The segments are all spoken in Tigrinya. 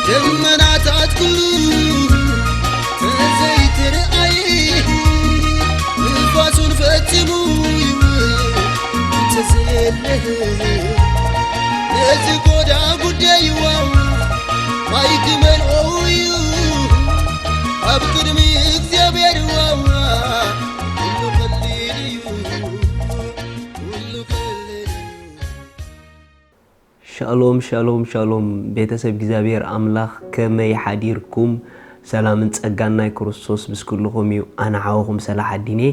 ደመናታት ኩሉ ተዘይትርኣይ፣ ንፋሱን ፈጺሙ ይውል እንተዘየለ፣ ነዚ ጎዳ ጉዳይዋ ማይ ክመልኦ እዩ ኣብ ቅድሚ እግዚኣብሔር ዋዋ። ኩሉ ቀሊል እዩ፣ ኩሉ ቀሊል እዩ። ሻሎም ሻሎም ሻሎም፣ ቤተሰብ እግዚኣብሔር ኣምላኽ ከመይ ሓዲርኩም? ሰላምን ጸጋን ናይ ክርስቶስ ምስ ኩልኹም እዩ። ኣነ ሓወኹም ሰላሓዲን እየ።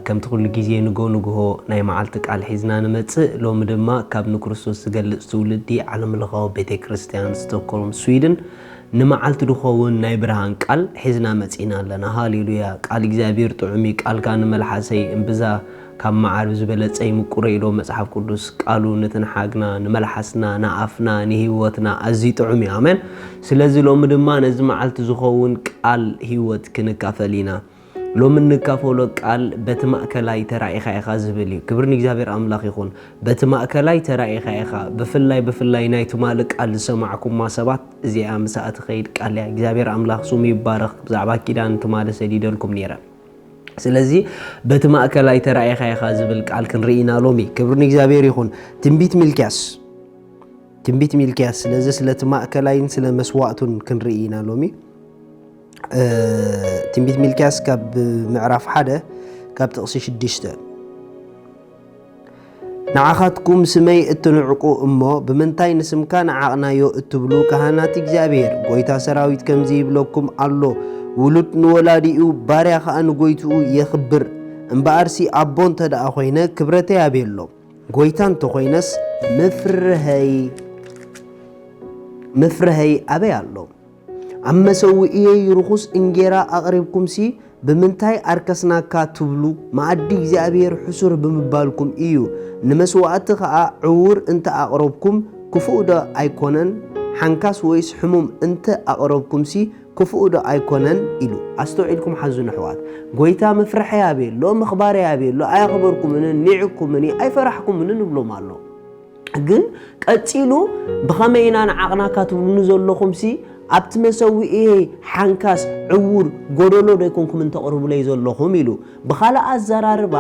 ከምቲ ኩሉ ግዜ ንጎ ንግሆ ናይ መዓልቲ ቃል ሒዝና ንመጽእ። ሎሚ ድማ ካብ ንክርስቶስ ዝገልጽ ትውልዲ ዓለምለኻዊ ቤተ ክርስቲያን ስቶክሆልም ስዊድን ንመዓልቲ ድኸውን ናይ ብርሃን ቃል ሒዝና መጺእና ኣለና። ሃሌሉያ! ቃል እግዚኣብሔር ጥዑም እዩ። ቃልካ ንመልሓሰይ እምብዛ ካብ መዓር ዝበለጸ ይምቁረ ኢሎ መጽሓፍ ቅዱስ። ቃሉ ንትንሓግና፣ ንመልሓስና፣ ንኣፍና፣ ንህይወትና ኣዝዩ ጥዑም እዩ። ኣሜን። ስለዚ ሎሚ ድማ ነዚ መዓልቲ ዝኸውን ቃል ህይወት ክንካፈል ኢና። ሎሚ እንካፈሎ ቃል በቲ ማእከላይ ተራኢኻ ኢኻ ዝብል እዩ። ክብሪ ንእግዚኣብሔር ኣምላኽ ይኹን። በቲ ማእከላይ ተራኢኻ ኢኻ። ብፍላይ ብፍላይ ናይ ትማሊ ቃል ዝሰማዕኩማ ሰባት እዚኣ ምሳኣ ትኸይድ ቃል እያ። እግዚኣብሔር ኣምላኽ ስሙ ይባረኽ። ብዛዕባ ኪዳን ትማሊ ሰዲደልኩም ነይረ። ስለዚ በቲ ማእከላይ ተራኢኻ ኢኻ ዝብል ቃል ክንርኢ ኢና ሎሚ። ክብሪ ንእግዚኣብሔር ይኹን። ትንቢት ሚልክያስ ትንቢት ሚልክያስ ስለዚ ስለቲ ማእከላይን ስለ መስዋእቱን ክንርኢ ኢና ሎሚ። ትንቢት ሚልክያስ ካብ ምዕራፍ ሓደ ካብ ጥቕሲ ሽዱሽተ ንዓኻትኩም ስመይ እትንዕቁ እሞ ብምንታይ ንስምካ ንዓቕናዮ እትብሉ ካህናት እግዚኣብሔር፣ ጎይታ ሰራዊት ከምዚ ይብለኩም ኣሎ፣ ውሉድ ንወላዲኡ፣ ባርያ ኸኣ ንጎይትኡ የኽብር። እምበኣርሲ ኣቦ እንተ ደኣ ኾይነ፣ ክብረተይ ኣበይ ኣሎ? ጎይታ እንተ ኾይነስ፣ ምፍርሀይ ምፍርሀይ ኣበይ ኣሎ? ኣብ መሰውእየይ ርኹስ እንጌራ ኣቕሪብኩምሲ፣ ብምንታይ ኣርከስናካ ትብሉ? መኣዲ እግዚኣብሔር ሕሱር ብምባልኩም እዩ። ንመስዋእቲ ኸኣ ዕዉር እንተ ኣቕረብኩም፣ ክፉእዶ ኣይኮነን? ሓንካስ ወይስ ሕሙም እንተ ኣቕረብኩምሲ፣ ክፉእዶ ኣይኮነን? ኢሉ። ኣስተውዒልኩም ሓዙን ኣሕዋት። ጐይታ፣ ምፍርሐይ ኣበይ ኣሎ? ምኽባረይ ኣበይ ኣሎ? ኣየኽበርኩምንን ኒዕኩምኒ፣ ኣይፈራሕኩምንን እብሎም ኣሎ። ግን ቀጺሉ ብኸመይ ኢና ንዓቕናካ ትብሉኒ ዘለኹምሲ ኣብቲ መሰውእየይ ሓንካስ ዕዉር ጎደሎ ዶ ኣይኮንኩምን ተቕርቡለይ ዘለኹም ኢሉ። ብኻልእ ኣዘራርባ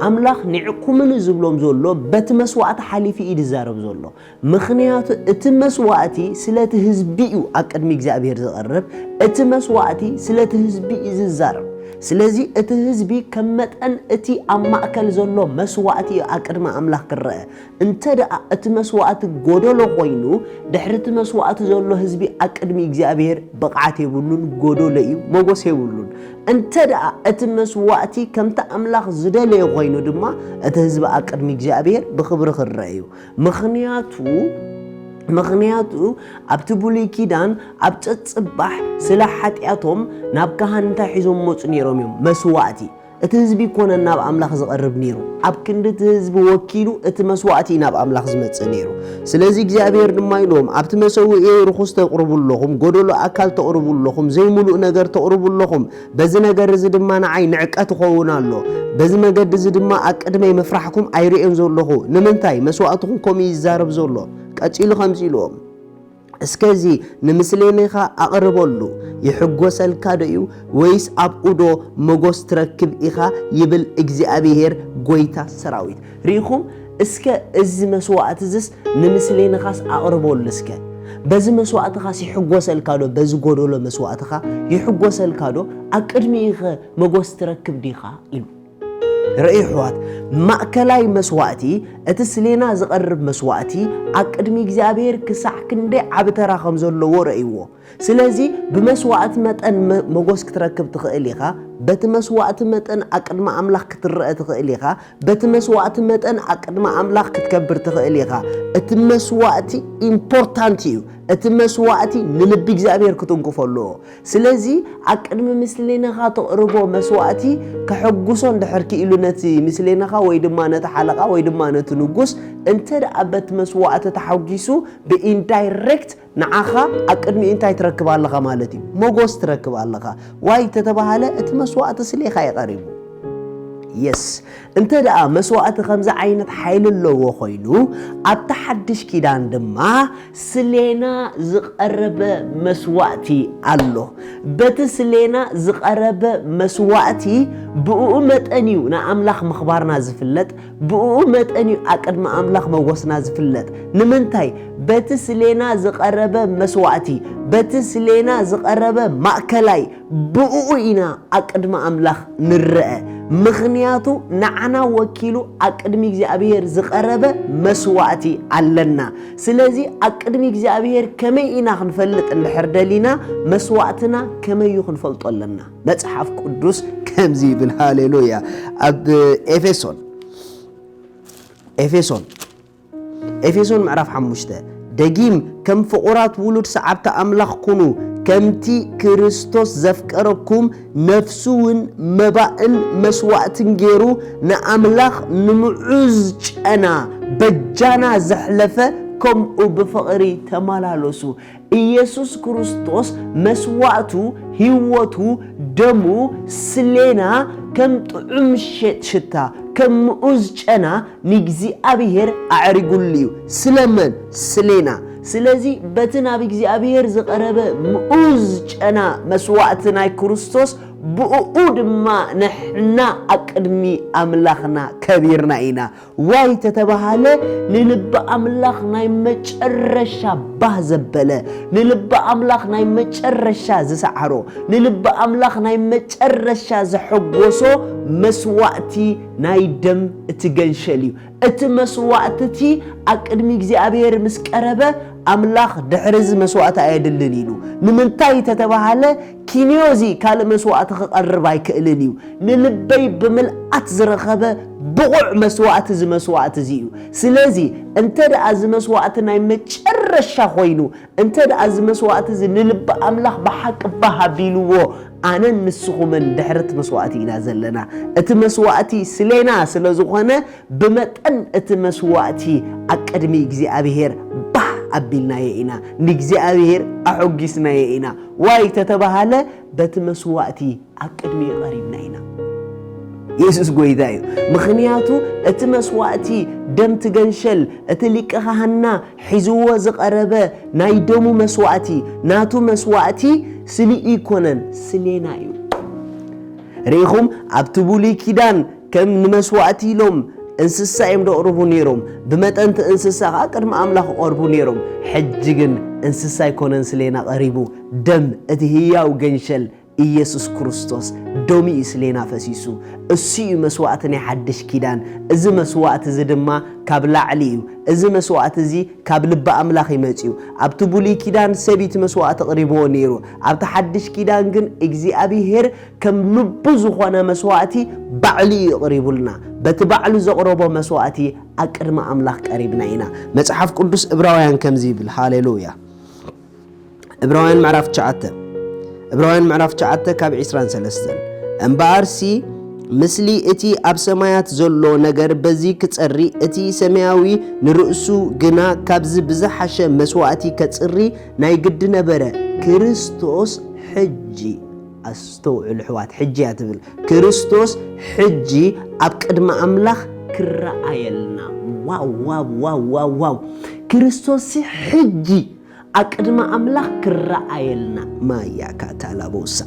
ኣምላኽ ኒዕኩምኒ ዝብሎም ዘሎ በቲ መስዋእቲ ሓሊፉ እዩ ዝዛረብ ዘሎ። ምኽንያቱ እቲ መስዋእቲ ስለቲ ህዝቢ እዩ ኣብ ቅድሚ እግዚኣብሔር ዝቐርብ። እቲ መስዋእቲ ስለቲ ህዝቢ እዩ ዝዛረብ። ስለዚ እቲ ህዝቢ ከም መጠን እቲ ኣብ ማእከል ዘሎ መስዋእቲ እዩ ኣብ ቅድሚ ኣምላኽ ክረአ። እንተ ደኣ እቲ መስዋእቲ ጎደሎ ኮይኑ፣ ድሕሪ እቲ መስዋእቲ ዘሎ ህዝቢ ኣብ ቅድሚ እግዚኣብሔር ብቕዓት የብሉን፣ ጎደሎ እዩ፣ መጎስ የብሉን። እንተ ደኣ እቲ መስዋእቲ ከምቲ ኣምላኽ ዝደለዮ ኮይኑ ድማ፣ እቲ ህዝቢ ኣብ ቅድሚ እግዚኣብሔር ብኽብሪ ክረአ እዩ። ምኽንያቱ ምኽንያቱ ኣብቲ ብሉይ ኪዳን ኣብ ጸጽባሕ ስለ ሓጢኣቶም ናብ ካህን እንታይ ሒዞም መጹ ነይሮም እዮም? መስዋእቲ። እቲ ህዝቢ ይኮነን ናብ ኣምላኽ ዝቐርብ ነይሩ። ኣብ ክንዲ እቲ ህዝቢ ወኪሉ እቲ መስዋእቲ እዩ ናብ ኣምላኽ ዝመጽእ ነይሩ። ስለዚ እግዚኣብሔር ድማ ኢልዎም፣ ኣብቲ መሰውእየይ ርኹስ ተቕርቡ ኣለኹም፣ ጎደሎ ኣካል ተቕርቡ ኣለኹም፣ ዘይምሉእ ነገር ተቕርቡ ኣለኹም። በዚ ነገር እዚ ድማ ንዓይ ንዕቀት ይኸውን ኣሎ። በዚ መገዲ እዚ ድማ ኣብ ቅድመይ ምፍራሕኩም ኣይርእዮን ዘለኹ። ንምንታይ? መስዋእትኹም ከምኡ እዩ ዝዛረብ ዘሎ። ቀጺሉ ከምዚ ኢልዎም፣ እስከ እዚ ንምስሌነኻ ኣቕርበሉ፣ ይሕጎሰልካ ዶ እዩ? ወይስ ኣብኡ ዶ መጎስ ትረክብ ኢኻ? ይብል እግዚኣብሄር ጐይታ ሰራዊት። ርኢኹም? እስከ እዚ መስዋእቲ እዝስ ንምስሌንኻስ ኣቕርበሉ እስከ። በዚ መስዋእትኻስ ይሕጎሰልካ ዶ? በዚ ጎደሎ መስዋእትኻ ይሕጎሰልካ ዶ? ኣብ ቅድሚኡኸ መጎስ ትረክብ ዲኻ? ኢሉ። ርእዩ ኣሕዋት፣ ማእከላይ መስዋእቲ፣ እቲ ስሌና ዝቐርብ መስዋእቲ፣ ኣብ ቅድሚ እግዚኣብሔር ክሳዕ ክንደይ ዓቢ ተራ ከም ዘለዎ ረእይዎ። ስለዚ ብመስዋእቲ መጠን መ-፣ መጎስ ክትረክብ ትኽእል ኢኻ። በቲ መስዋእቲ መጠን ኣብ ቅድሚ ኣምላኽ ክትረአ ትኽእል ኢኻ። በቲ መስዋእቲ መጠን ኣብ ቅድሚ ኣምላኽ ክትከብር ትኽእል ኢኻ። እቲ መስዋእቲ ኢምፖርታንት እዩ። እቲ መስዋእቲ ንልቢ እግዚኣብሔር ክትንክፎ ኣለዎ። ስለዚ ኣብ ቅድሚ ምስሌነኻ ተቕርቦ መስዋእቲ ከሐጉሶ እንድሕር ክኢሉ ነቲ ምስሌነኻ ወይ ድማ ነቲ ሓለቓ ወይ ድማ ነቲ ንጉስ፣ እንተ ደኣ በቲ መስዋእቲ ተሓጒሱ ብኢንዳይሬክት ንዓኻ ኣብ ቅድሚኡ እንታይ ትረክብ ኣለኻ ማለት እዩ? ሞጎስ ትረክብ ኣለኻ። ዋይ ተተባሃለ እቲ መስዋእቲ ስሌኻ እዩ ቀሪቡ። የስ፣ እንተ ደኣ መስዋእቲ ከምዚ ዓይነት ሓይሊ ኣለዎ ኮይኑ፣ ኣብቲ ሓድሽ ኪዳን ድማ ስሌና ዝቐረበ መስዋእቲ ኣሎ። በቲ ስሌና ዝቐረበ መስዋእቲ ብእኡ መጠን እዩ ንኣምላኽ ምኽባርና ዝፍለጥ፣ ብእኡ መጠን እዩ ኣቅድሚ ኣምላኽ መጎስና ዝፍለጥ። ንምንታይ? በቲ ስሌና ዝቐረበ መስዋእቲ፣ በቲ ስሌና ዝቐረበ ማእከላይ፣ ብእኡ ኢና ኣቅድሚ ኣምላኽ ንረአ። ምኽንያቱ ንዓና ወኪሉ ኣቅድሚ እግዚኣብሔር ዝቐረበ መስዋእቲ ኣለና። ስለዚ ኣቅድሚ እግዚኣብሔር ከመይ ኢና ክንፈልጥ እንድሕር ደሊና፣ መስዋእትና ከመይ እዩ ክንፈልጦ ኣለና። መጽሓፍ ቅዱስ ከምዚ ይብል፣ ሃሌሉያ። ኣብ ኤፌሶን፣ ኤፌሶን፣ ኤፌሶን ምዕራፍ ሓሙሽተ፣ ደጊም ከም ፍቑራት ውሉድ ሰዓብቲ ኣምላኽ ኩኑ፣ ከምቲ ክርስቶስ ዘፍቀረኩም፣ ነፍሱ እውን መባእን መስዋእትን ገይሩ ንኣምላኽ ንምዑዝ ጨና በጃና ዘሕለፈ፣ ከምኡ ብፍቕሪ ተመላለሱ። ኢየሱስ ክርስቶስ መስዋእቱ፣ ህይወቱ፣ ደሙ፣ ስሌና ከም ጥዑም ሸ-፣ ሽታ፣ ከም ምኡዝ ጨና ንእግዚኣብሔር ኣዕሪጉሉ እዩ። ስለመን? ስሌና። ስለዚ በቲ ናብ እግዚኣብሔር ዝቐረበ ምኡዝ ጨና መስዋእቲ ናይ ክርስቶስ፣ ብእኡ ድማ ንሕና ኣብ ቅድሚ ኣምላኽና ከቢርና ኢና። ዋይ ተተባሃለ፣ ንልቢ ኣምላኽ ናይ መጨረሻ ባህ ዘበለ፣ ንልቢ ኣምላኽ ናይ መጨረሻ ዝሰዓሮ፣ ንልቢ ኣምላኽ ናይ መጨረሻ ዘሐጎሶ መስዋእቲ ናይ ደም እቲ ገንሸል እዩ። እቲ መስዋእቲ እቲ ኣብ ቅድሚ እግዚኣብሔር ምስ ቀረበ፣ ኣምላኽ ድሕሪ እዚ መስዋእቲ ኣየድልን ኢሉ። ንምንታይ ተተባሃለ፣ ኪንዮ እዚ ካልእ መስዋእቲ ክቐርብ ኣይክእልን እዩ። ንልበይ ብምልኣት ዝረኸበ ብቑዕ መስዋእቲ እዚ መስዋእቲ እዚ እዩ። ስለዚ እንተ ደኣ እዚ መስዋእቲ ናይ መጨረሻ ኮይኑ፣ እንተ ደኣ እዚ መስዋእቲ እዚ ንልቢ ኣምላኽ ብሓቂ ባህ ኣቢልዎ፣ ኣነን ንስኹምን ድሕሪ እቲ መስዋእቲ ኢና ዘለና። እቲ መስዋእቲ ስሌና ስለ ዝኾነ፣ ብመጠን እቲ መስዋእቲ ኣብ ቅድሚ እግዚኣብሔር ባህ ኣቢልናዮ ኢና፣ ንእግዚኣብሔር ኣሐጒስናዮ ኢና። ዋይ ተተባሃለ፣ በቲ መስዋእቲ ኣብ ቅድሚኡ ቀሪብና ኢና። የሱስ ጐይታ እዩ። ምኽንያቱ እቲ መስዋእቲ ደም ትገንሸል፣ እቲ ሊቀ ካህንና ሒዝዎ ዝቐረበ ናይ ደሙ መስዋእቲ፣ ናቱ መስዋእቲ ስሊኡ ኣይኮነን፣ ስሌና እዩ። ርኢኹም፣ ኣብቲ ብሉይ ኪዳን ከም ንመስዋእቲ ኢሎም እንስሳ እዮም ደቕርቡ ነይሮም። ብመጠን እቲ እንስሳ ኸዓ ቅድሚ ኣምላኽ ይቐርቡ ነይሮም። ሕጂ ግን እንስሳ ኣይኮነን ስሌና ቀሪቡ፣ ደም እቲ ህያው ገንሸል ኢየሱስ ክርስቶስ ደሙ እዩ ስሌና ፈሲሱ። እሱ እዩ መስዋእቲ ናይ ሓድሽ ኪዳን። እዚ መስዋእቲ እዚ ድማ ካብ ላዕሊ እዩ። እዚ መስዋእቲ እዚ ካብ ልቢ ኣምላኽ እዩ መጺኡ። ኣብቲ ብሉይ ኪዳን ሰብ እዩ እቲ መስዋእቲ ኣቕሪብዎ ነይሩ። ኣብቲ ሓድሽ ኪዳን ግን እግዚኣብሄር ከም ልቡ ዝኾነ መስዋእቲ ባዕሉ እዩ ኣቕሪቡልና። በቲ ባዕሉ ዘቕረቦ መስዋእቲ ኣብ ቅድሚ ኣምላኽ ቀሪብና ኢና። መጽሓፍ ቅዱስ ዕብራውያን ከምዚ ይብል። ሃሌሉያ። ዕብራውያን ምዕራፍ ትሽዓተ፣ ዕብራውያን ምዕራፍ ትሽዓተ ካብ ዕስራን ሰለስተን። እምበኣርሲ፣ ምስሊ እቲ ኣብ ሰማያት ዘሎ ነገር በዚ ክጸሪ፣ እቲ ሰማያዊ ንርእሱ ግና ካብዚ ብዝሓሸ መስዋእቲ ከጽሪ ናይ ግዲ ነበረ። ክርስቶስ ሕጂ፣ ኣስተውዕሉ ኣሕዋት፣ ሕጂ እያ ትብል። ክርስቶስ ሕጂ ኣብ ቅድሚ ኣምላኽ ክረኣየልና። ዋው፣ ዋው፣ ዋው፣ ዋው፣ ዋው። ክርስቶስ ሕጂ ኣብ ቅድሚ ኣምላኽ ክረኣየልና። ማያ ካታላቦሳ።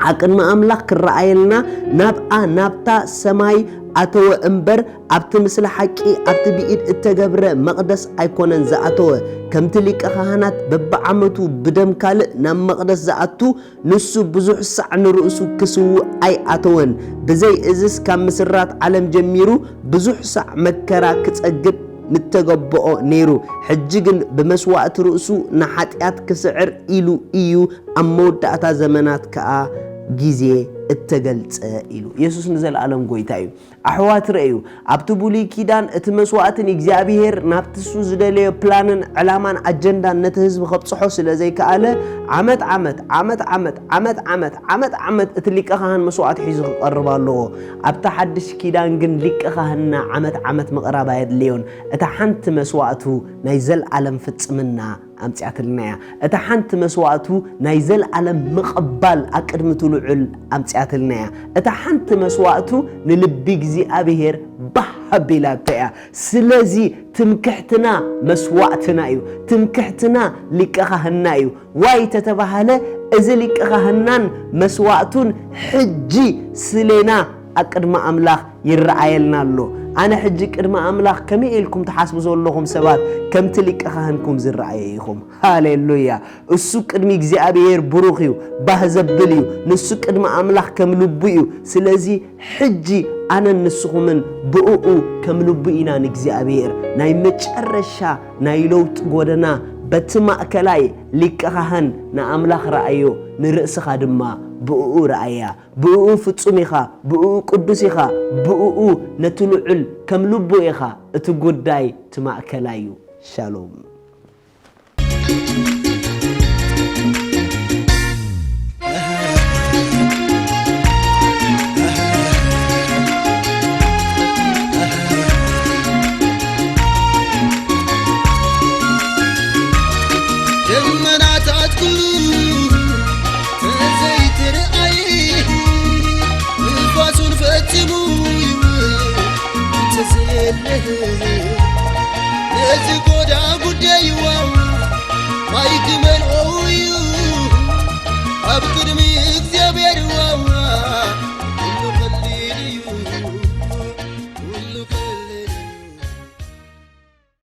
ኣብ ቅድሚ ኣምላኽ ክረኣየልና ናብኣ፣ ናብታ ሰማይ ኣተወ እምበር፣ ኣብቲ ምስሊ ሓቂ፣ ኣብቲ ብኢድ እተገብረ መቕደስ ኣይኮነን ዝኣተወ። ከምቲ ሊቀ ካህናት በብዓመቱ ብደም ካልእ ናብ መቕደስ ዝኣቱ፣ ንሱ ብዙሕ ሳዕ ንርእሱ ክስውእ ኣይኣተወን። ብዘይ እዝስ ካብ ምስራት ዓለም ጀሚሩ ብዙሕ ሳዕ መከራ ክጸግብ ምተገበኦ ነይሩ። ሕጂ ግን ብመስዋእቲ ርእሱ ንሓጢኣት ክስዕር ኢሉ እዩ፣ ኣብ መወዳእታ ዘመናት ከኣ ግዜ እተገልጸ ኢሉ። የሱስ ንዘለኣለም ጎይታ እዩ። ኣሕዋት ረእዩ፣ ኣብቲ ብሉይ ኪዳን እቲ መስዋእቲ ንእግዚኣብሔር ናብቲ እሱ ዝደለዮ ፕላንን ዕላማን ኣጀንዳን ነቲ ህዝቢ ከብጽሖ ስለ ዘይከኣለ፣ ዓመት ዓመት ዓመት ዓመት ዓመት ዓመት ዓመት ዓመት እቲ ሊቀ ካህን መስዋእቲ ሒዙ ክቐርብ ኣለዎ። ኣብቲ ሓድሽ ኪዳን ግን ሊቀ ካህንና ዓመት ዓመት ምቕራብ ኣየድልዮን። እታ ሓንቲ መስዋእቱ ናይ ዘለኣለም ፍጽምና ኣምጺኣትልና እያ። እታ ሓንቲ መስዋእቱ ናይ ዘለኣለም ምቕባል ኣቅድሚ እቲ ልዑል ኣምጺኣትልና እያ። እታ ሓንቲ መስዋእቱ ንልቢ እግዚኣብሔር ባህ ኣቢላቶ እያ። ስለዚ ትምክሕትና መስዋእትና እዩ። ትምክሕትና ሊቀ ካህንና እዩ። ዋይ ተተባሃለ፣ እዚ ሊቀ ካህንናን መስዋእቱን ሕጂ ስሌና ኣብ ቅድሚ ኣምላኽ ይረኣየልና ኣሎ። ኣነ ሕጂ ቅድሚ ኣምላኽ ከመይ ኢልኩም ትሓስቡ ዘለኹም ሰባት ከምቲ ሊቀ ካህንኩም ዝረኣየ ኢኹም። ሃሌሉያ። እሱ ቅድሚ እግዚኣብሔር ብሩኽ እዩ፣ ባህ ዘብል እዩ። ንሱ ቅድሚ ኣምላኽ ከም ልቡ እዩ። ስለዚ ሕጂ ኣነን ንስኹምን ብእኡ ከም ልቡ ኢና ንእግዚኣብሔር። ናይ መጨረሻ ናይ ለውጢ ጎደና በቲ ማእከላይ ሊቀ ካህን ንኣምላኽ ረኣዮ፣ ንርእስኻ ድማ ብእኡ ረኣያ። ብእኡ ፍጹም ኢኻ፣ ብእኡ ቅዱስ ኢኻ፣ ብእኡ ነቲ ልዑል ከም ልቡ ኢኻ። እቲ ጉዳይ እቲ ማእከላይ እዩ። ሻሎም። ደመናታትኩ ተዘይትርኣይ ንፋሱን ፈጺሙ ይውል ተዘየለ